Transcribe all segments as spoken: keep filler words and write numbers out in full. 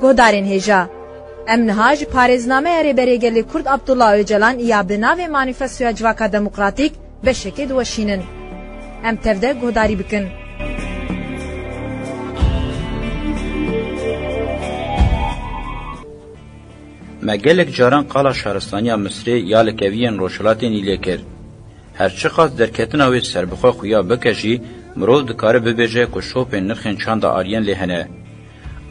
Guhdarên hêja, em niha ji parêznameya Rêberê Gelê Kurd Abdullah Ocalan ya bi navê Manîfestoya Civaka Demokratîk beşekê diweşînin. Em tev de guhdarî bikin. Me gelek caran qala şaristaniya Misirê ya li keviyên Rojhilatê Nîlê kir. Her çiqas derketina wê serbixwe xuya bike jî, mirov dikare bibêje ku şopên nirxên çanda ariyên lê hene.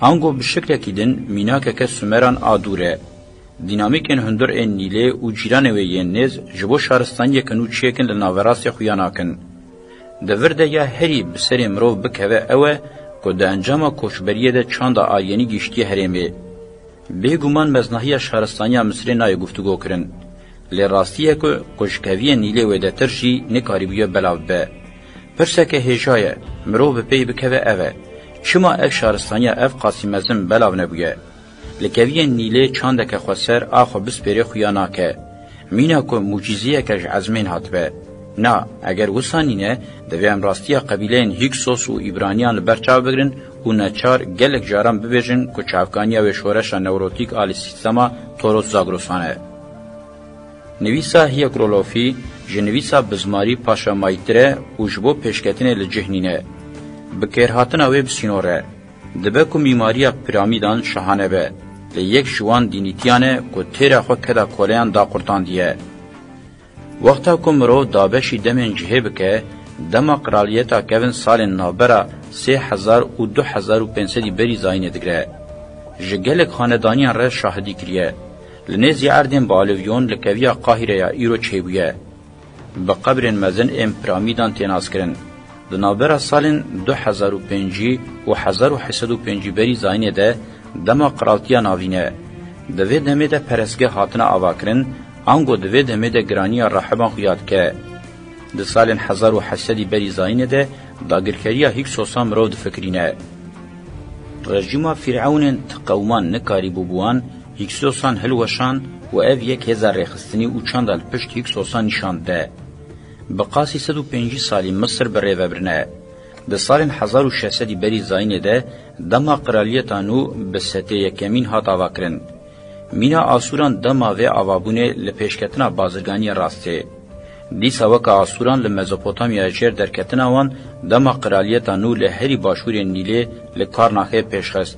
Ango bi şiklekî din mînakeke Sumeran a dûr e. Dînamîkên hundir ên Nîlê û cîranê wê yên nêz ji bo şaristaniyeke nû çêkin li naverastê xuya nakin. Di vir de ya herî bi serê mirov bikeve ew e ku di encama koçberiyê de çanda aryenî gihiştiye herêmê. Bêguman meznahiya şaristaniya Misirê nayê guftûgo kirin. Lê rastiyek ku ji keviyên Nîlê wêdetir jî nikarîbûye belav bibe. Pirseke hêja ye, mirov bi pey bikeve ev e, çima ev şaristaniya ev qasî mezin belav nebûye? Li keviyên Nîlê çandeke xweser a xwe bispêrê xuya nake. Mîna ku mucîzeyeke ji ezmên hatibe. Na, eger wisa nîne, divê em rastiya qebîleyên Hîksos û Îbraniyan li ber çav bigirin û neçar gelek caran bibêjin ku çavkaniya wê şoreşa newrotîk a li sîstema Toros Zagrosan e. Nivîsa Hiegrolofî ji nivîsa bizmarî paşemayîtir e û ji bo pêşketinê li cih nîne. Bi kêrhatina wê bi sînor e. Dibe ku mîmariya piramîdan şahane be, lê yek ji wan dînîtiyan e ku têra xwe keda koleyan daqurtandiye. Wexta ku mirov dabeşî demên cihê bike, dema qraliyeta kevin salên navbera sê hezar û du hezar û pênc sedî berî zayînê digire. Ji gelek xanedaniyan re şahidî kiriye. Li nêzî erdên bi alivyon li keviya Qahîreya îro çêbûye. Bi qebrên mezin ên piramîdan tê naskirin. Di navbera salên du hezar û pêncî û hezar û heşt sed û pêncî berî zayînê de dema qiraltiya navîn e. Di vê demê de perestgeh hatine avakirin, ango di vê demê de giraniya rahiban xuya dike. Di salên hezar û heşt sedî berî zayînê de dagirkeriya Hîksosan mirov difikirîne. Rejîma Fîrewnên ti qewman nikarîbû bi wan Hîksosan hilweşand û ev yek hêza rêxistinî û çanda li pişt Hîksosan nîşan dide. Bi qasî sed û pêncî salî Misir bi rê ve birine. Di salên hezar û şeş sedî berî zayînê de dema qiraliyeta nû bi Setê yekemîn hat avakirin. Mîna Asûran dema vê avabûnê li pêşketina bazirganiyê rastê. Dîsa weke Asûran li Mezopotamyaya jêr derketina wan, dema qiraliyeta nû li herî başûrê Nîlê li Karnaxê pêşxist.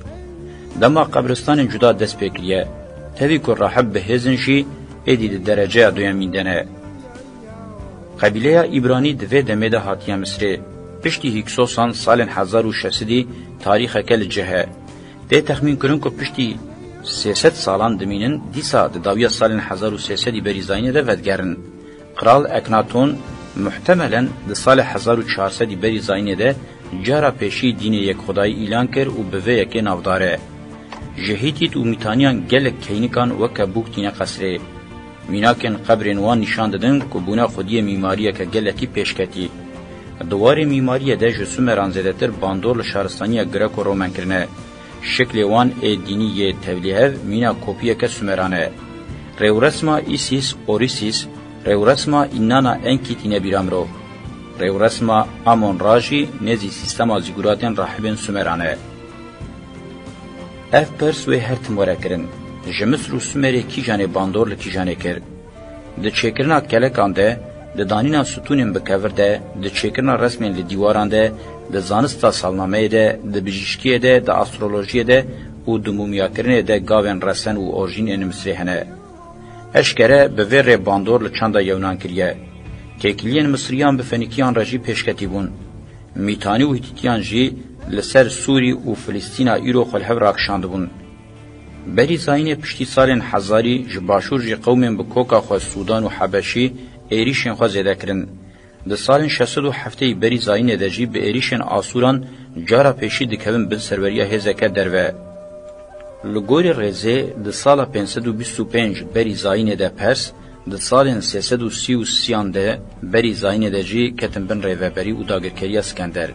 Dema qebristanên cuda dest pê kiriye. Tevî ku rahib bi hêz in jî êdî di dereceya duyemîn de ne. Qebîleya Îbranî di vê demê de hatiye Misirê. Piştî Hîksosan salên hezar û şeş sedî tarîxeke li cih e. Tê texmîn kirin ku piştî sê sed salan dimînin, dîsa di dawiya salên hezar û sê sedî berî zayînê de vedigerin. Qral Eknaton muhtemelen di salê hezar û çar sedî berî zayînê de cara pêşî dînê yekxwedayî îlan kir û bi vê yekê navdar e. Ji Hîtît û Mîtaniyan gelek keynikan weke bûk tîne qesrê. Mînakên qebrên wan nîşan didin ku bûne xwediyê mîmariyeke gelekî pêşketî. Di warê mîmariyê de ji Sumeran zêdetir bandor li şaristaniya Greko-Romen kirine. Şiklê wan ê dînî yê tevlîhev mîna kopiyeke Sumeran e. Rêwresma Îsîs, Orîsîs, rêwresma Înana Enkî tîne bîra mirov. Rêwresma Amon Ra jî nêzî sîstema zîguratên rahibên Sumeran e. Ev pirs wê her tim were kirin. Ji Misir û Sumerê kîjanê bandor li kîjanê kir? Di çêkirina kelekan de, di danîna stûnên bi kevir de, di çêkirina resmên li dîwaran de, di zanista salnameyê de, di bijîşkiyê de, di astrolojiyê de û di mûmyakirinê de gavên resen û orjîn ên Misirê hene. Eşkere bi vê rê bandor li çanda Yewnan kiriye. Têkiliyên Misiriyan bi Fenikiyan re jî pêşketî bûn. Mîtanî û Hîtîtiyan jî li ser Sûrî û Filistîna îro xwe li hev rakişandibûn. Berî zayînê piştî salên hezarî ji başûr jî qewmên bi koka xwe Sûdan û Hebeşî êrîşên xwe zêde kirin. Di salên şeş sed û heftê berî zayînê de jî bi êrîşên Asûran cara pêşî dikevin bin serweriya hêzeke derve. Li gorî rêzê di sala pênc sed û bîst û pênc berî zayînê de Pers, di salên sê sed û sî û sî an de berî zayînê de jî ketin bin rêveberî û dagirkeriya Skender.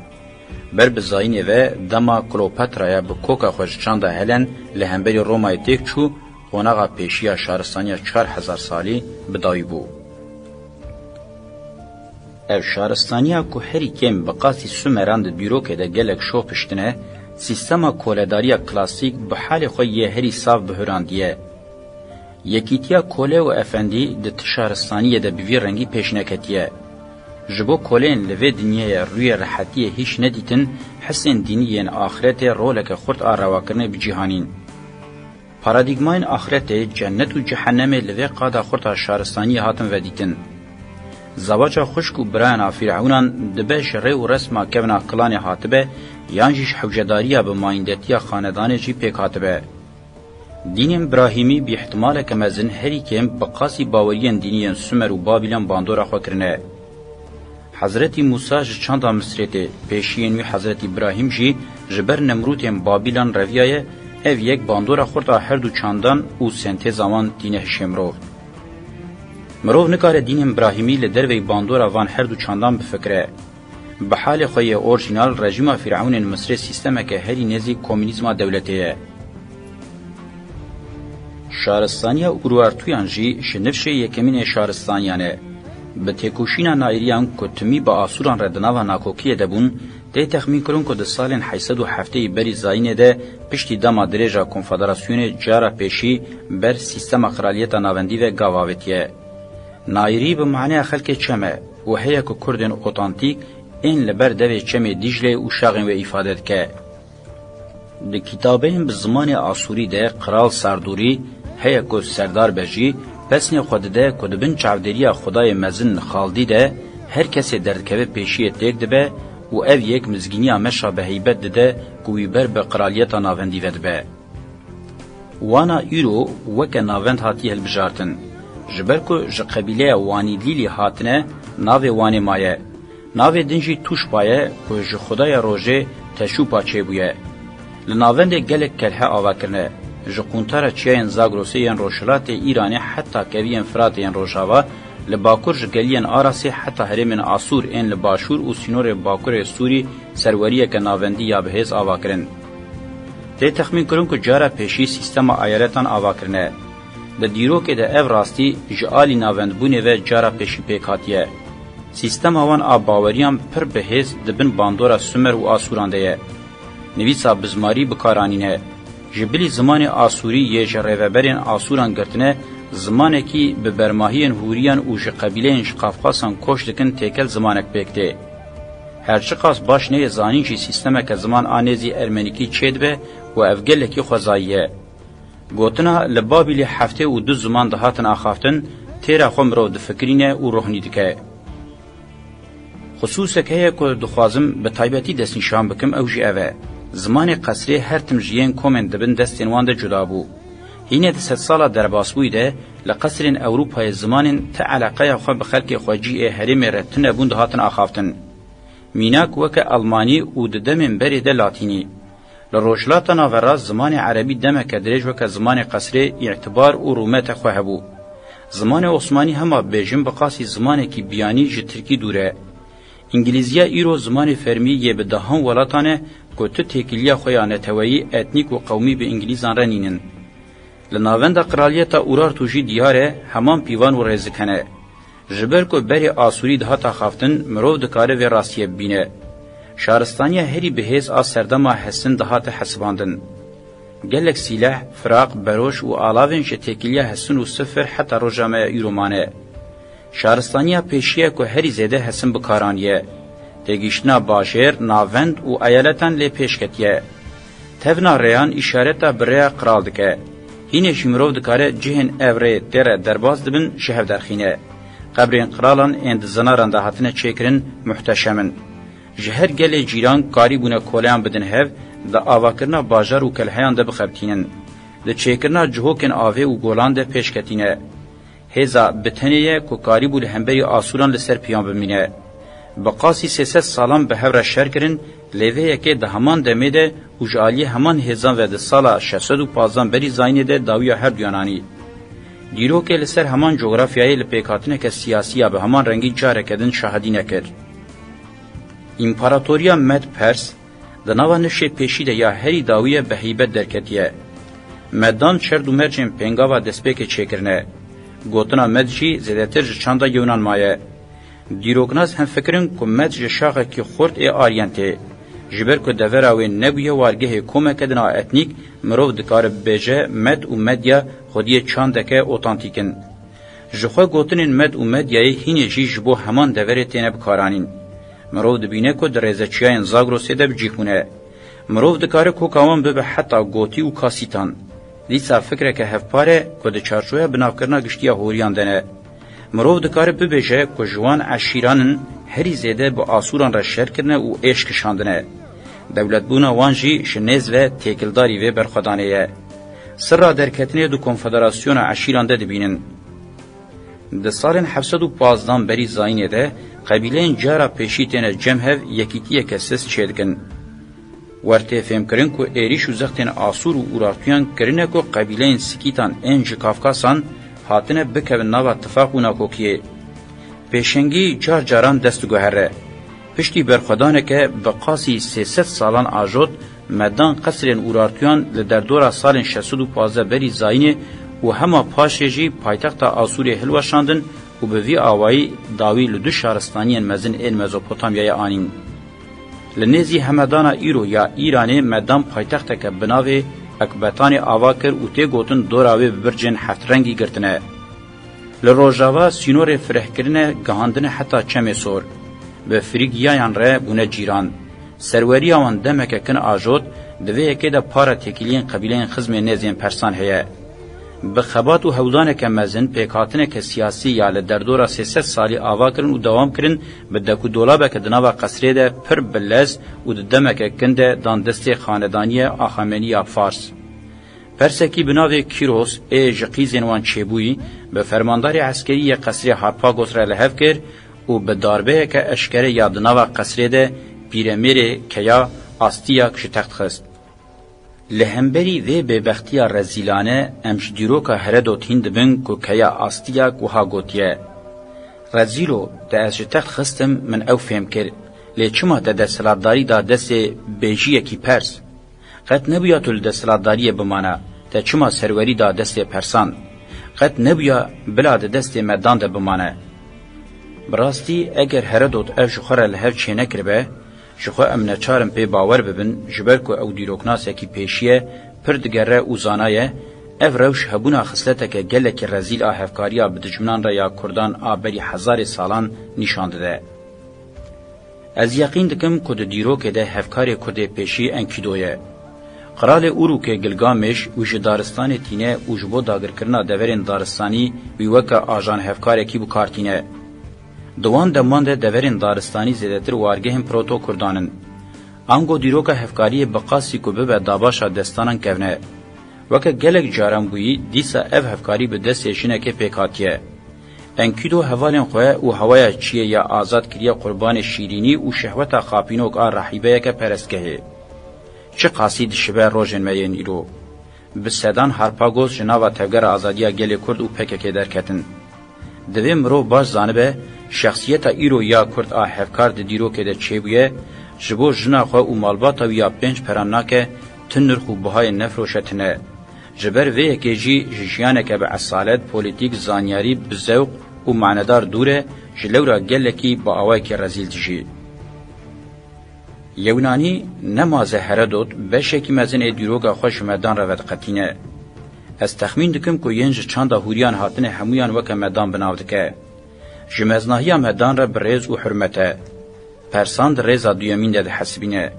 Ber bi zayînê ve dema Kleopatraya bi koka xwe ji çanda Helen li hemberî Romayê têk çû, qonaxa pêşî ya şaristaniya çar hezar salî bi dawî bû. Ev şaristaniya ku herî kêm bi qasî Sumeran di dîrokê de gelek şoh piştine, Sîstema koledariya klasîk bi halê xwe yê herî sav bihurandiye. Yekîtiya kole û efendî di ti şaristaniyê de bi vî rengî pêş neketiye. Ji bo koleyên li vê dinyayê rûyê rehetiyê hîç nedîtin, hisên dînî yên axretê roleke xurt a rewakirinê bi cî hanîn. Paradîgmayên axretê, cennet û cehennemê li vê qada xurt a şaristaniyê hatin vedîtin. Zewaca xwişk û birayên a Fîrewnan dibe ji rê û resma kevna kilanê hatibe, yan jî ji hewcedariya bi mayîndetiya xanedanê jî pêk hatibe. Dînên Birahîmî bi îhtimaleke mezin herî kêm bi qasî baweriyên dînî yên Sumer û Babîlan bandora xwe kirine. Hezretî Mûsa ji çanda Misrê tê, pêşiyên wî Hezretî Birahîm jî ji ber Nemrûtên Babîlan reviyaye, ev yek bandora xurt a her du çandan û sentêza wan tîne hişê mirov. Mirov nikare dînên Birahîmî li derveyî bandora van her du çandan bifikire. Bi halê xwe yê orjînal, rejîma Fîrewnên Misrê sîstemeke herî nêzîk komûnîzma dewletê ye. Şaristaniya Urartuyan jî ji nifşê yekemîn ê şaristaniyan e. Bi têkoşîna Naîriyan ku timî bi Asûran re di nava nakokiyê de bûn, tê texmînkirin ku di salên heyşt sed û heftê berî zayînê de piştî dema dirêj a konfederasyonê cara pêşî ber sîstema qraliyeta navendî ve gav avêtiye. Naîrî bi maneya xelkê çem e û heye ku kurdên otantîk ên li ber devê çemê Dîclê û şaxên wê îfade dike. Di kitabeyên bi zimanê asûrî de Qral Sardûrî heye ku Serdar Bejî pesnê xwe dide ku di bin çavdêriya xwedayê mezin Xaldî de her kesê derdikeve pêşiyê têk dibe û ev yek mizgîniya meşa bi heybet dide ku wî ber bi qraliyeta navendî vedibe. Wana îro weke navend hatiye hilbijartin. Ji ber ku ji qebîleya Wanîlîlî hatine, navê Wanê maye. Navê din jî Tûşpa ye ku ji xwedaya rojê Teşûpa çêbûye. Li navendê gelek kelhe ava kirine. Ji quntara çiyayên Zagrosê yên rojhilatê Îranê heta keviyên Firatê yên rojava, li bakur ji geliyên Arasê heta herêmên Asûr ên li başûr û sînorê bakurê Sûrî serweriyeke navendî ya bihêz ava kirin. Tê texmînkirin ku cara pêşî sîstema eyaletan ava kirine. Di dîrokê de ev rastî ji alî navendbûnê ve cara pêşî pêk hatiye. Sîstema wan a baweriyan pir bihêz di bin bandora Sumer û Asûran de ye. Nivîsa bizmarî bi kar anîne. Ji bilî zimanê asûrî yê ji rêveberên Asûran girtine, zimanekî bi bermahiyên hûriyan û ji qebîleyên ji Qafqasan koç dikin têkel zimanek pêk tê. Her çiqas baş neyê zanîn jî sîstemeke ziman a nêzî ermenîkî çêdibe û ev gelekî xwezayî ye. Gotina li Babîlê heftê û du ziman dihatin axaftin, têra xwe mirov difikirîne û rohnî dike. Xisûsek heye ku dixwazim bi taybetî destnîşan bikim, ew jî ev e. Zimanê qesrê her tim ji yên komên di bin destên wan de cuda bû. Hînê di sedsala derbasbûyî de li qesrên Ewropayê zimanên ti eleqeya xwe bi xelkê xwecî ê herêmê re tune bûn dihatin axaftin. Mînak weke Elmanî û di demên berê de Latînî. Li Rojhilata Naverast zimanê Erebî demeke dirêj weke zimanê qesrê îtibar û rûmete xwe hebû. Zimanê Osmanî hema bêjin bi qasî zimanekî biyanî ji Tirkî dûr e. Îngilîziya îro zimanê fermî yê bi dehan welatan e ku tu têkiliya xwe ya neteweyî, etnîk û qewmî bi Îngilîzan re nînin. Li navenda Qraliyeta Urartu jî diyar e, heman pîvan û rêzik hene. Ji ber ku berê Asûrî dihat axaftin, mirov dikare vê rastiyê bibîne. Şaristaniya herî bihêz a serdema Hesin dihate hesibandin. Gelek sîleh, firaq, beroş û alavên ji têkiliya Hesin û Sifir heta roja me ya îro mane. Şaristaniya pêşî ye ku herî zêde Hesin bi kar aniye. Têgihiştina bajêr, navend û eyaletan lê pêş ketiye. Tevna rêyan îşareta bi rêya qral dike. Hînê jî mirov dikare cihên ev rê tê re derbas dibin, ji hev derxîne. Qebrên qralan ên di zinaran de hatine çêkirin, muhteşem in. Ji her gelê cîran karî bûne koleyan bidin hev, di avakirina bajar û kelheyan de bixebitînin. Di çêkirina cihokên avê û golan de pêş ketîne. Hêza bi tenê ye ku karîbû li hemberî Asûran li ser piyan bimîne. Bi qasî sê sed salan bi hev re şer kirin, lê vê yekê di heman demê de û ji aliyê heman hêzan ve di sala şeş sed û panzdan berî zayînê de dawiya herduyan anî. Dîrokê li ser heman cografyayê li pêkhatineke siyasî ya bi heman rengî careke din şahidî nekir. Împaratoriya Med-Pers, di nava nifşê pêşî de ya herî dawî ye bi heybet derketiye. Medan çerd û mercên pêngava destpêkê çêkirine. Gotina Med jî zêdetir ji çanda Yewnan maye. Dîroknas hemfikir in ku Med ji şaxekî xurt ê Aryen tê. Ji ber ku devera wê nebûye wargehê komeke din a etnîk, mirov dikare bibêje Med û Medya xwediyê çandeke otantîk in. Ji xwe gotinên Med û Medyayê hînê jî ji bo heman deverê têne bikaranîn. Mirov dibîne ku di rêzeçiyayên Zagrosê de bi cih bûne. Mirov dikare koka wan bibe heta Gotî û Kasîtan. Dîsa fikreke hevpar e ku di çarçoya binavkirina giştî ya horiyan de ne. Mirov dikare bibêje ku ji wan eşîran in herî zêde bi Asûran re şer kirine û êş kişandine. Dewletbûna wan jî ji nêz ve têkildarî vê berxwedanê ye. Sirra derketinê di Konfederasyona Eşîran de dibînin. Di salên heft sed û pazdeh berî zayînê de qebîleyên cara pêşî têne cem hev yekîtiyeke sist çêdikin. Wer tê fêmkirin ku êrîş û zextên Asûr û Urartuyan kirine ku qebîleyên Sikîtan ên ji Kafkasan hatine bikevin nava tifaq û nakokiyê. Pêşengî car caran dest diguhere. Piştî berxwedaneke bi qasî sê sed salan ajot, Medan qesrên Urartuyan li derdora salên şeş sed û pazdeh berî zayînê û hema paşê jî paytexta Asûrê hilweşandin û bi vî awayî dawî li du şaristaniyên mezin ên Mezopotamyayê anîn. Li nêzî Hemedana îro ya Îranê Medan paytexteke bi navê Ekbetanê ava kir û tê gotin dora wê bi bircên heftrengî girtine. Li rojava sînorê firehkirine gihandine heta Çemê Sor. Bi Frîgiyayan re bûne cîran. Serweriya wan demeke kin ajot, di vê yekê de para têkiliyên qebîleyên xizmê nêzên Persan heye. Bi xebat û hewldaneke mezin pêkhatineke siyasî ya li derdora sê sed salî ava kirin û dewam kirin, bi dek û dolabeke di nava qesrê de pir bi lez û di demeke kin de dan destê xanedaniya Axamenî ya Fars. Persekî bi navê Kîros ê ji qîzên wan çêbûyî, bi fermandarê eskerî yê qesrê Harpagos re li hev kir û bi darbeyeke eşkere ya di nava qesrê de pîremêrê keya Astiyak ji text xist. Li hemberî vê bêbextiya rezîlane em ji dîroka Heredot hîn dibin ku keya Astiyak wiha gotiye, Rezîlo, te ez ji text xistim, min ew fêm kir, lê çima te desthilatdarî da destê bêjiyekî Pers? Qet nebûya tu li desthilatdariyê bimana, te çima serwerî da destê Persan? Qet nebûya bila di destê Medan de bimane. Bi rastî, eger Herodot ev ji xwe re li hev çênekiribe, ji xwe em neçar in pê bawer bibin, ji ber ku ew dîroknasekî pêşî ye, pir digere û zana ye, ev rewş hebûna xisleteke gelekî rezîl a hevkariya bi dijminan re ya Kurdan a berî hezarê salan nîşan dide. Ez yeqîn dikim ku di dîrokê de hevkarê Kurdê pêşî Enkîdo ye. Qralê Urûkê Gilgamêş wî ji daristanê tîne û ji bo dagirkirina deverên daristanî wî weke ajan hevkarekî bi kar tîne. Di wan deman de deverên daristanî zêdetir wargehên proto-kurdan in. Ango dîroka hevkariyê bi qasî ku bibe dabaşa destanan kevne. Weke gelek caran bûyî, dîsa ev hevkarî bi destê jinekê pêk hatiye. Enkîdo hevalên xwe û hewaya çiyê ya azad kiriye qurbanê şîrînî û şehweta xapînok a rehîbeyeke perestgehê. Çiqasî dişibe rojên me yên îro. Bi sedan Harpagos ji nava Tevgera Azadiya Gelê Kurd û P K K derketin. Divê mirov baş zanibe, şexsiyeta îro ya Kurd a hevkar di dîrokê de çêbûye, ji bo jina xwe û malbata wî ya pênc peran nake, ti nirx û bihayê nefiroşe tine. Ji ber vê yekê jî ji jiyaneke bi esalet, polîtîk, zanyarî, bi zewq û manedar dûr e, ji lewra gelekî bi awayekî rezîl dijî. Yewnanî, nemaze Herodot, beşekî mezin ê dîroka xwe ji Medan re vediqetîne. Ez texmîn dikim ku yên ji çanda Hûriyan hatine hemûyan weke Medan bi nav dike. Ji meznahiya Medan re bi rêz û hurmet e. Persan di rêza duyemîn de dihesibîne.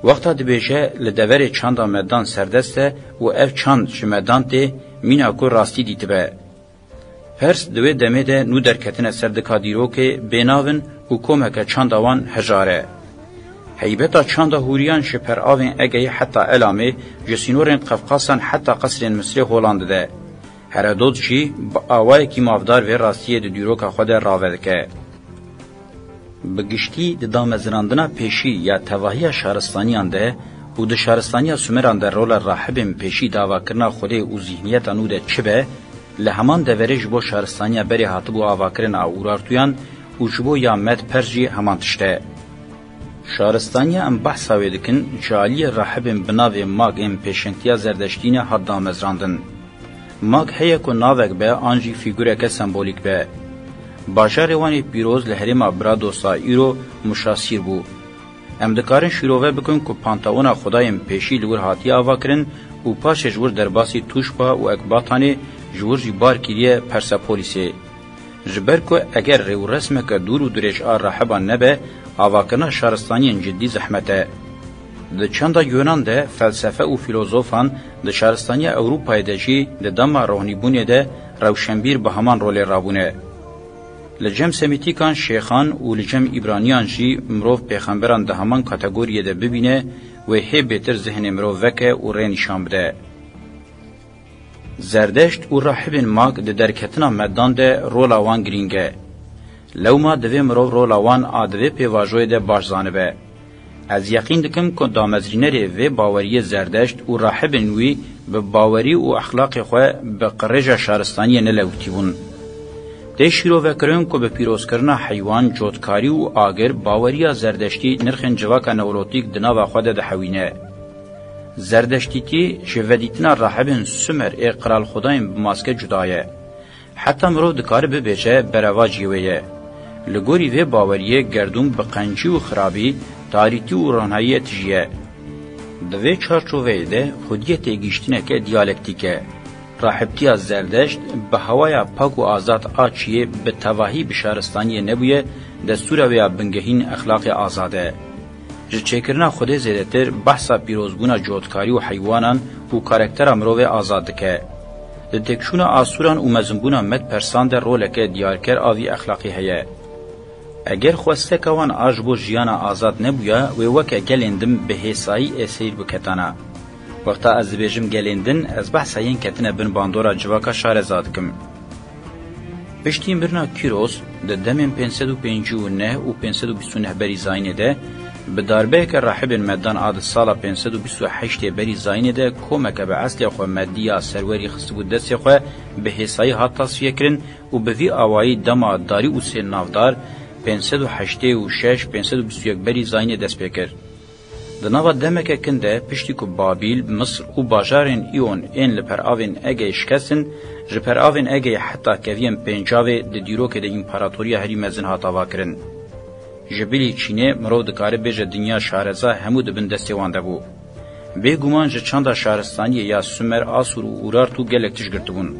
Wexta dibêje li deverê çanda Medan serdest e û ev çand ji Medan tê, mîna ku rastî dîtibe. Pers di wê demê de nû derketine ser dika dîrokê bênav in û komeke çanda wan hejar e. Heybeta çanda Hûriyan ji peravên Egeyê heta Elamê, ji sînorên Qefqasan heta qesrên Misirê holan dide. Herodot jî bi awayekî mafdar vê rastiyê di dîroka xwe de rave dike. Bi giştî di damezrandina pêşî ya tevahiya şaristaniyan de û di şaristaniya Sumeran de rola rahibên pêşî di avakirina Xwedê û zîhniyeta nû de çi be, li heman deverê ji bo şaristaniya berê hatibû avakirin a Urartuyan û ji bo ya Med Pers jî heman tişt e. Şaristaniya em behsa wê dikin, ji aliyê rahibên bi navê Mag ên pêşengtiya Zerdeştî ne hat damezrandin. Mag heye ku navek be an jî fîgureke sembolîk be. Bajarê wan ê pîroz li herêma Bradosa îro Muşasîr bû. Em dikarin şîrove bikin ku Panteona xwedayên pêşî li wir hatiye avakirin û paşê ji wir derbasî Tûşba û Ekbatanê, ji wir jî bar kiriye Persepolisê. Ji ber ku eger rêwresmeke dûr û dirêj a rahiban nebe, avakirina şaristaniyên cidî zehmet e. Di çanda Yunan de felsefe û filozofan di şaristaniya Ewropayê de jî di dema rohnîbûnê de rewşenbîr bi heman rolê rabûne. Li cem Semîtîkan şêxan û li cem Îbraniyan jî mirov pêxemberan di heman kategoriyê de bibîne, wê hê bêtir zihnê mirov veke û rê nîşan bide. Zerdeşt û rahibên Mag di derketina medan de rola wan girîng e. Lewma divê mirov rola wan a di vê pêvajoyê de baş zanibe. Ez yeqîn dikim ku damezrînerê vê baweriyê Zerdeşt û rahibên wî bi bawerî û exlaqê xwe bi qirêja şaristaniyê nelewitîbûn. Tê şîrovekirin ku bi pîrozkirina heywan, cotkarî û agir baweriya Zerdeştî nirxên civaka newrotîk di nava xwe de dihewîne. Zerdeştîtî ji vedîtina rahibên Sumer ê qiralxwedayên bi maske cuda ye. Heta mirov dikare bibêje berevaciyê wê ye. Li gorî vê baweriyê gerdûn bi qencî û xirabî, tarîtî û ronahiyê tijî ye. Di vê çarçoveyê de xwediyê têgihiştineke diyalektîk e. Rahibtiya Zerdeşt bi hewaya pak û azad a çiyê bi tevahî bi şaristaniyê nebûye, destûra wê ya bingehîn exlaqê azad e. Ji çêkirina Xwedê zêdetir behsa pîrozbûna cotkarî û heywanan û karaktera mirovê azad dike. Di têkçûna asûran û mezinbûna Med-Persan de roleke diyarker a vî exlaqî heye. Eger xwesteka wan a ji bo jiyana azad nebûya, wê weke gelên din bi hêsayî ê seyr biketana. Wexta ez dibêjim gelên din, ez behsa yên ketine bin bandora civaka şareza dikim. Piştî mirina Kîros, di demên pênc sed û pêncî û neh û pênc sed û bîst û neh berî zayînê de, bi darbeyeke rahibên medan a di sala pênc sed û bîst û heştê berî zayînê de komeke bi eslê xwe medî ya serwerî xistibû destê xwe, bi hêsayî hat tasfiyekirin û bi vî awayî dema Darîusê Navdar, pênc sed û heştê û şeş, pênc sed û bîst û yek berî zayînê dest pê kir. Di nava demeke kin de, piştî ku Babîl, Misir û bajarên Îon ên li peravên Egeyê şikestin, ji peravên Egeyê heta keviyên Pencavê di dîrokê de împaratoriya herî mezin hat avakirin. Ji bilî çînê mirov dikare bêje dinya şareza hemû di bin destê wan de bû. Bêguman ji çanda şaristaniyê ya Sumer, Asûr û Urartu gelek tişt girtibûn.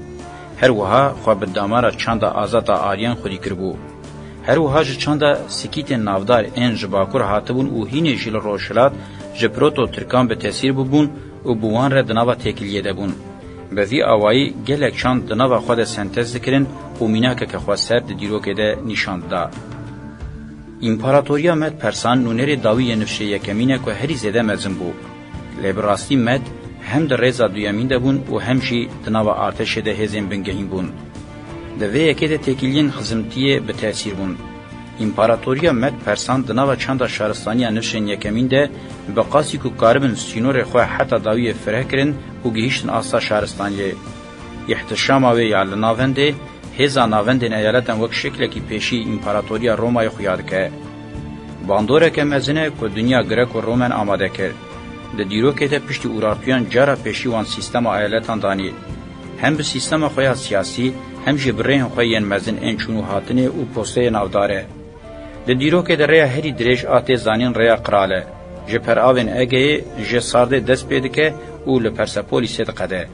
Her wiha xwe bi damara çanda azad a Aryan xwedî kiribû. Her wiha ji çanda Sikîtên navdar ên ji bakur hatibûn û hînê jî li rojhilat ji Proto-Tirkan bi tesîr bûbûn û bi wan re di nava têkiliyê de bûn. Bi vî awayî gelek çand di nava xwe de sentez dikirin û mînakeke xweser di dîrokê de nîşan dida. Împaratoriya Med-Persan nûnerê dawî yê nifşê yekemîn e ku herî zêde mezin bû. Lê bi rastî Med hem di rêza duyemîn de bûn û hem jî di nava artêşê de hêzên bingehîn bûn. Di vê yekê de têkiliyên xizimtiyê bi tesîr bûn. Împaratoriya Med-Persan di nava çanda şaristaniya nifşên yekemîn de bi qasî ku karibin sînorê xwe heta dawiyê fireh kirin û gihîştin asta şaristaniyê. Îhtişama wê ya li navendê, hêza navendên eyaletan wek şeklekî pêşî Împaratoriya Romayê xuya dike. Bandoreke mezin e ku dinya Greko-Romen amade kir. Di dîrokê de piştî Urartuyan cara pêşî wan sîstema eyaletan danî. Hem bi sîstema xwe ya siyasî, hem jî bi rêyên xwe yên mezin ên çûn û hatinê û posteyê navdar e. Di dîrokê de rêya herî dirêj a tê zanîn rêya qral e. Ji peravên Egeyê, ji Sardê dest pê dike û li Persepolisê diqede.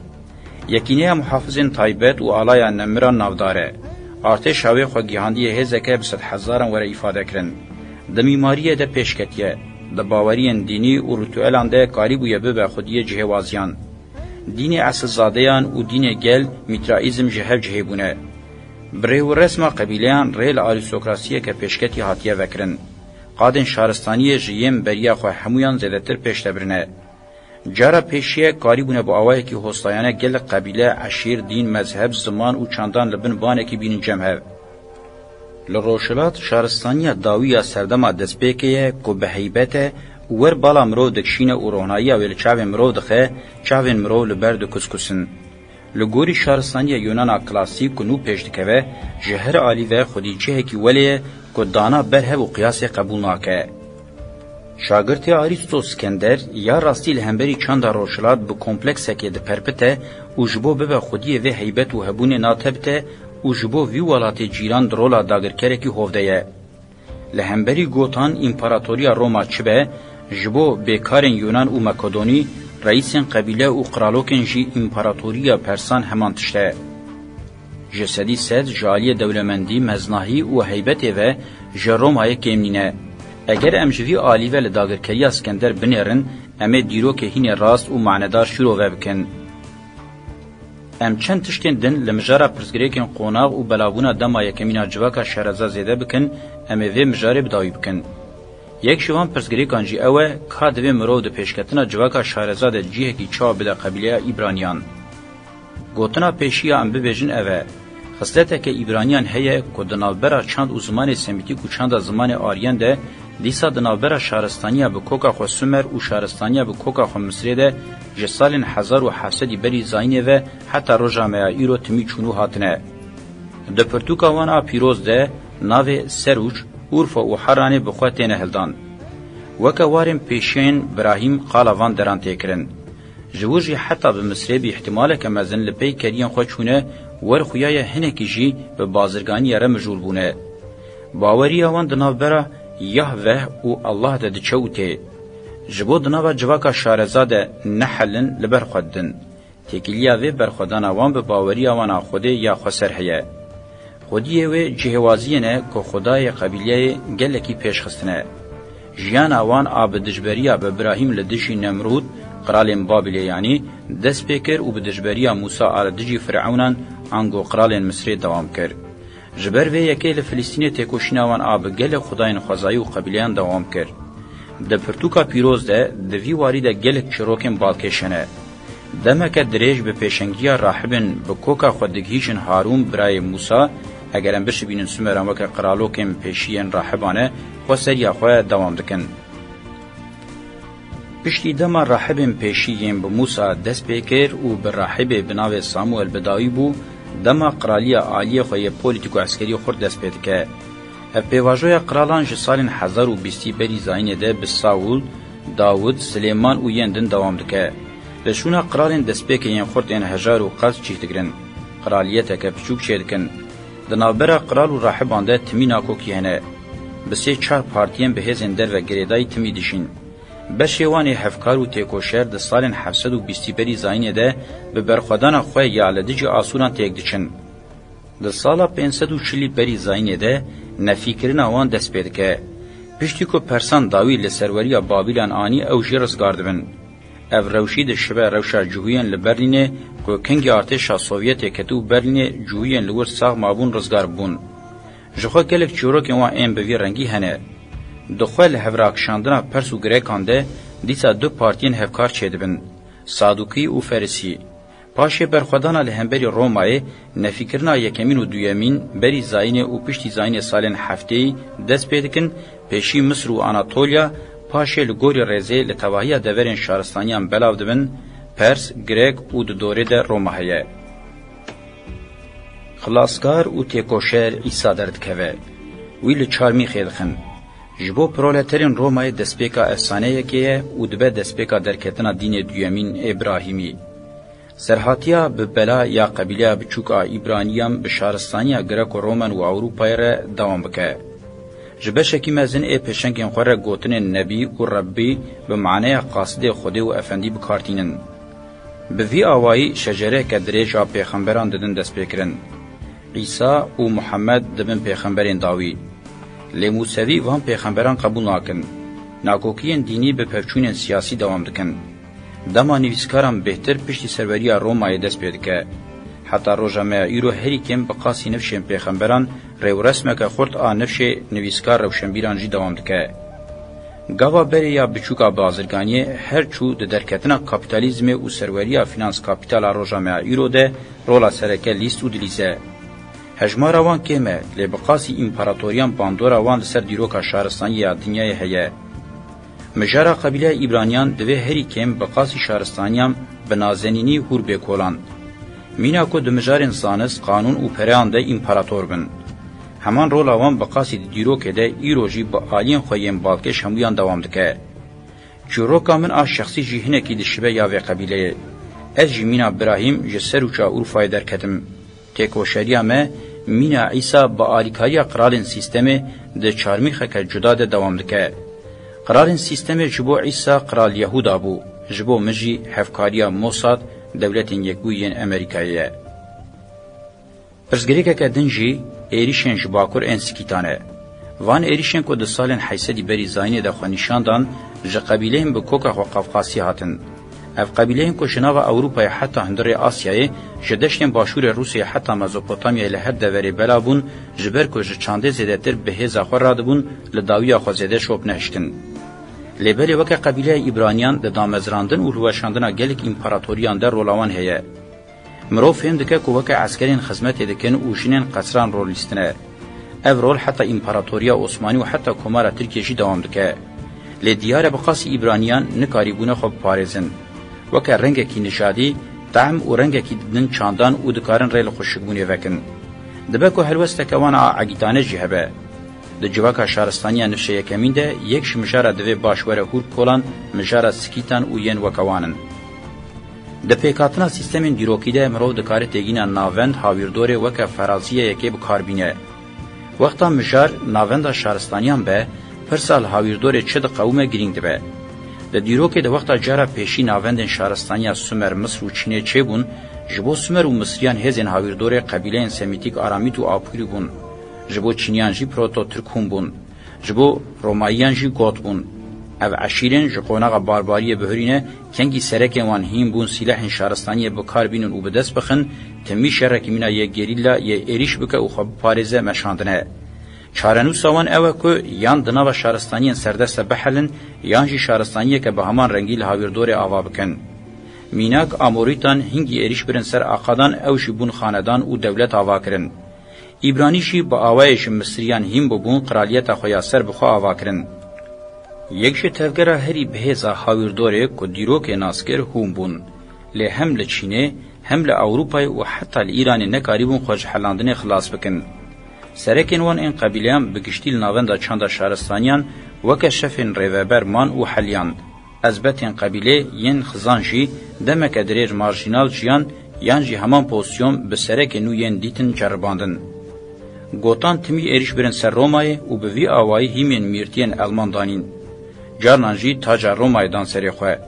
Yekîneya muhafizên taybet û alaya nemira navdar e. Artêşa wê xwe gihandiye hêzeke bi sedhezaran were îfade kirin. Di mîmariyê de pêş ketiye. Di baweriyên dînî û rîtuelan de karîbûye bibe xwediyê cihêwaziyan. Dînê esilzadeyan û dînê gel, Mîtraîzm, ji hev cihê bûne. Bi rê û resma qebîleyan rê li arîstokrasiyeke pêşketî hatiye vekirin. Qadên şaristaniyê ji yên beriya xwe hemûyan zêdetir pêş de birine. Cara pêşiye karîbûne bi awayekî hostayane gelek qebîle, eşîr, dîn, mezheb, ziman û çandan li bin banekî bînin cem hev. Li rojhilat şaristaniya dawî ya serdema destpêkê ye ku bi heybet e û wer bala mirov dikişîne û ronayiya wê li çavên mirov dixe, çavên mirov li ber dikuskusin. Li gorî şaristaniya Yunana klasîk ku nû pêş dikeve, ji her alî ve xwedî cihekî welê ye ku dana ber hev û qiyasê qebûl nake. Şagirtê Arîsto Skender ya rastî li hemberî çanda rojhilat bi kompleksekê diperpite û ji bo bibe xwediyê vê heybet û hebûnê natebite û ji bo vî welatê cîran di rola dagirkerekî hovde ye. Li hemberî gotan împaratoriya Roma çi be, ji bo bêkarên Yunan û Makedonî, reîsên qebîle û qiralokên jî împaratoriya Persan heman tişt e. Ji sedî sed ji aliyê dewlemendî, meznahî û heybetê ve ji Romayê kêm nîne. Eger em ji vî alî ve li dagirkeriya Skender binêrin, em ê dîrokê hînê rast û manedar şîrove bikin. Em çend tiştên din li mijara pirsgirêkên qonax û belavbûna dema yekemîn a civaka şareza zêde bikin, em ê vê mijarê bi dawî bikin. Yek ji van pirsgirêkan jî ew e, ka divê mirov di pêşketina civaka şareza de cihekî çawa bide qebîleya Îbraniyan? Gotina pêşî ya em bibêjin ev e, xisleteke Îbraniyan heye ku di navbera çand û zimanê Semîtîk û çanda zimanê Aryen de, dîsa di navbera şaristaniya bi koka xwe Sumer û şaristaniya bi koka xwe Misrê de ji salên hezar û heft sedî berî zayînê ve heta roja me ya îro timî çûn û hatine. Di pirtûka wan a pîroz de navê Serûç, Urfa û Heranê bi xwe têne hildan. Weke warên pêşiyên Birahîm qala van deran tê kirin. Ji wir jî heta bi Misrê bi îhtimaleke mezin li pey keriyên xwe çûne, wer xuyaye hinekî jî bi bazirganiya re mijûl bûne. Baweriya wan di navbera Yahveh û Allah de diçe û tê. Ji bo di nava civaka şareza de nehelin, li ber xwe didin. Têkiliya vê berxwedana wan bi baweriya wan a Xwedê ya xweser heye. Xwediyê wê cihêwaziyê ne ku Xwedayê qebîleyê gelekî pêş xistine. Jiyana wan a bi dijberiya bi Birahîm li dijî Nemrûd, qiralên Babilê yanî, dest pê kir û bi dijberiya Mûsa a li dijî Fireûnan ango qiralên Misrê dewam kir. Ji ber vê yekê li Filistînê têkoşîna wan a bi gelek xwedayên xwezayî û qebîleyan dewam kir. Di pirtûka pîroz de, di vî warî de gelek çîrokên balkêş hene. Demeke dirêj bi pêşengiya rahibên bi koka xwe digihîjin Harûn birayê Mûsa, eger em bişibînin Sumeran weke qiralokên pêşî yên rahiban e, xwe seriya xwe dewam dikin. Piştî dema rahibên pêşî yên bi Mûsa dest pê kir û bi rahibê bi navê Samuel bi dawî bû, dema qiraliya aliyê xwe yê polîtîk û eskerî xurt dest pê dike. Ev pêvajoya qiralan ji salên hezar û bîstî berî zayînê de bi Saûl, Dawid, Silêman û yên din dewam dike. Li şûna qiralên destpêkê yên xurt ên hejar û qels cih digirin. Qiraliyeteke biçûk çêdikin. Di navbera qiral û rahiban de timî nakokî hene. Bi sê çar partiyên bi hêzên derve girêdayî timî dijîn. Beşê wan ê hevkar û têkoşer di salên heft sed û bîstî berî zayînê de bi berxwedana xwe ya li dijî Asûran têk diçin. Di sala pênc sed û çilî berî zayînê de nefîkirina wan dest pê dike. Piştî ku Persan dawî li serweriya Babîlan anî, ew jî rizgar dibin. Ev rewşî dişibe rewşa cihûyên li Berlînê ku kengî artêşa Sovyetê ketibû Berlînê, cihûyên li wir sax mabûn rizgar bûn. Ji xwe gelek çîrokên wan ên bi vî rengî hene. Di xwe li hevrakişandina Pers û Grekan de dîsa du partiyên hevkar çêdibin, Sadûkî û Ferisî. Paşê berxwedana li hemberî Romayê, nefîkirina yekemîn û duyemîn berî zayînê û piştî zayînê salên heftêyî dest pê dikin, pêşî Misir û Anatolya, paşê li gorî rêzê li tevahiya deverên şaristaniyan belav dibin, Pers, Grek û di dorê de Roma heye. Xilaskar û têkoşer Îsa derdikeve. Wî li çar mîxê dixin. Ji bo proleterên Romayê destpêka efsaneyekê ye û dibe destpêka derketina dînê duyemîn ê Birahîmî. Serhatiya bi bela ya qebîleya biçûk a Îbraniyan bi şaristaniya Greko-Roman û Ewropayê re dewam bike. Ji beşekî mezin ê pêşengên xwe re gotinên Nebî û Rebbî bi maneya qasidê Xwedê û Efendî bi kar tînin. Bi vî awayî şecereyeke dirêj a pêxemberan didin destpêkirin. Îsa û Muhammed dibin pêxemberên dawî. Lê Mûsevî van pêxemberan qebûl nakin. Nakokiyên dînî bi pevçûnên siyasî dewam dikin. Dema nivîskaran bêhtir piştî serweriya Romayê dest pê dike. Heta roja me ya îro herî kêm bi qasî nifşên pêxemberan, rêwresmeke xurt a nifşê nivîskar rewşenbîran jî dewam dike. Gava berê ya biçûk a bazirganiyê her çû di derketina kapîtalîzmê û serweriya fînans-kapîtal a roja me ya îro de rola sereke lîst û dilîze. Hejmara wan kêm e, lê bi qasî împaratoriyan bandora wan li ser dîroka şaristaniyê ya dinyayê heye. Mijara qebîleya Îbraniyan divê herî kêm bi qasî şaristaniyan bi nazenînî hûr bê kolan. Mîna ku di mijarên zanist, qanûn û pereyan de împarator bin. Heman rola wan bi qasî di dîrokê de îro jî bi aliyên xwe yên balkêş hemûyan dewam dike. Çîroka min a şexsî jî hinekî dişibe ya vê qebîleyê. Ez jî mîna Birahîm ji Serûça Urfayê derketim. Têkoşeriya me Mîna Îsa bi alîkariya qiralên sîstemê di çarmîxeke cuda de dewam dike. Qiralên sîstemê ji bo Îsa qral Yehuda bû, ji bo min jî hevkariya Mossad, Dewletên Yekbûyî yên Amerîkayê ye. Pirsgirêkeke din jî êrîşên ji bakur ên Sikîtan e. Van êrîşên ku di salên heysedî berî zayînê de xwe nîşan dan, ji qebîleyên bi koka xwe qafqasî hatin. Ev qebîleyên ku ji nava Ewropayê heta hundirê Asyayê, ji deştên başûrê Rûsyayê heta Mezopotamyayê li her deverê bela bûn, ji ber ku ji çandê zêdetir bi hêza xwe radibûn, li dawiya xwe zêde şop nehiştin. Lê belê weke qebîleya Îbraniyan di damezrandin û hilweşandina gelek împaratoriyan de rola wan heye. Mirov fêm dike ku weke eskerên xizmetê dikin û jinên qesran rol lîstine. Ev rol heta Împaratoriya Osmanî û heta Komara Tirkiyê jî dewam dike. Lê diyar e bi qasî Îbraniyan nikarîbûne xwe biparêzin. Weke rengekî nijadî, tehm û rengekî din çandan û dikarin rê li xweşikbûnê vekin. Dibe ku helwesteke wan a egîtane jî hebe. Di civaka şaristaniya nifşe yekemîn de yek ji mijara divê baş were hûr kolan, mijara Sikîtan û yên weke wan in. Di pêkhatina sîstemên dîrokî de mirov dikare têgîna navend hawîrdorê weke feraziyeyekê bi kar bîne. Wexta mijar navenda şaristaniyan be, pirsa li hawîrdorê çi diqewime girîng dibe. Di dîrokê de wexta cara pêşî navendên şaristaniya Sumer, Misr û Çînê çêbûn, ji bo Sumer û Misriyan hêzên hawîrdorê qebîleyên Semîtîk, Aramît û Apûrî bûn. Ji bo Çîniyan jî Proto-Tirk hûn bûn. Ji bo Romayiyan jî Got bûn. Ev eşîrên ji qonaxa barbariyê bihurîne, kengî serekên wan hîn bûn sîlehên şaristaniyê bi kar bînin û bi dest bixin, timî şerekî mîna yê gerîla yê êrîş bike û xwe biparêze meşandine. Çarenûsa wan ew e ku yan di nava şaristaniyên serdest de bihelin, yan jî şaristaniyeke bi heman rengî li hawîrdorê ava bikin. Mînak, Amorîtan hingî êrîş birin ser Aqadan, ew jî bûn xanedan û dewlet ava kirin. Îbranî jî bi awayê ji Misiriyan hîn bûbûn, qiraliyeta xwe ya ser bi xwe ava kirin. Yek ji tevgera herî bihêza hawîrdorê ku dîrokê nas kir hûn bûn. Lê hem li Çînê, hem li Ewropayê û heta li Îranê nekarîbûn xwe ji helandinê xilas bikin. Serekên wan ên qebîleyan bi giştî li navenda çanda şaristaniyan weke şefên rêveber man û heliyan. Ezbetên qebîlê yên xizan jî demeke dirêj marjînal jiyan, yan jî heman pozîsyon bi serekên nû yên dîtin ceribandin. Gotan timî êrîş birin ser Romayê û bi vî awayî hîmên mîrtiyên Elman danîn. Carnan jî taca Romayê dan serê xwe.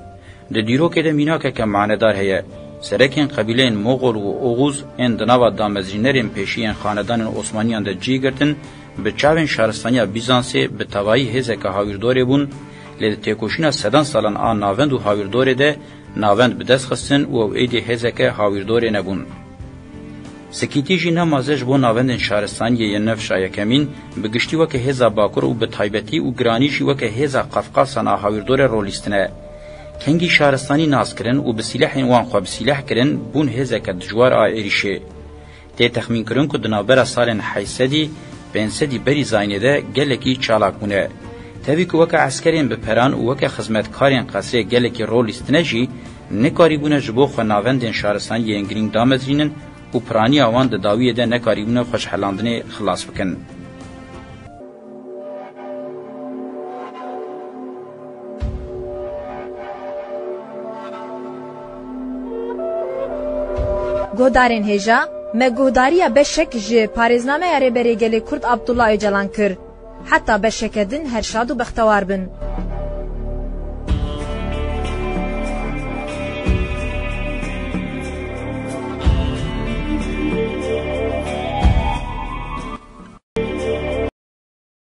Di dîrokê de mînakeke manedar heye. Serekên qebîleyên Moxol û Oxuz ên di nava damezrînerên pêşî yên xanedanên Osmaniyan de cî girtin, bi çavên şaristaniya Bîzansê bi tevayî hêzeke hawîrdorê bûn, lê di têkoşîna sedan salan a navend û hawîrdorê de navend bi dest xistin û ew êdî hêzeke hawîrdorê nebûn. Sikîtî jî nemaze ji bo navendên şaristaniyê yên nifşa yekemîn, bi giştî weke hêza Bakur û bi taybetî û giranî jî weke hêza Qafqasan a hawîrdorê rol lîstine. Kengî şaristanî nas kirin û bi sîlehên wan xwe bi sîleh kirin, bûn hêzeke dijwar a êrîşê. Tê texmînkirin ku di navbera salên heyt sedî, pênc sedî berî zayînê de gelekî çalak bûne. Tevî ku weke eskerên bi peran û weke xizmetkarên qesrê gelekî rol lîstine jî, nikarîbûne ji bo xwe navendên şaristaniyê yên girîng damezrînin û piraniya wan di dawiyê de nekarîbûne xwe ji helandinê xilas bikin. Guhdarên hêja, me guhdariya beşek ji parêznameya Rêberê Gelê Kurd Abdullah Ocalan kir. Heta beşeke din her şad û bextewar bin.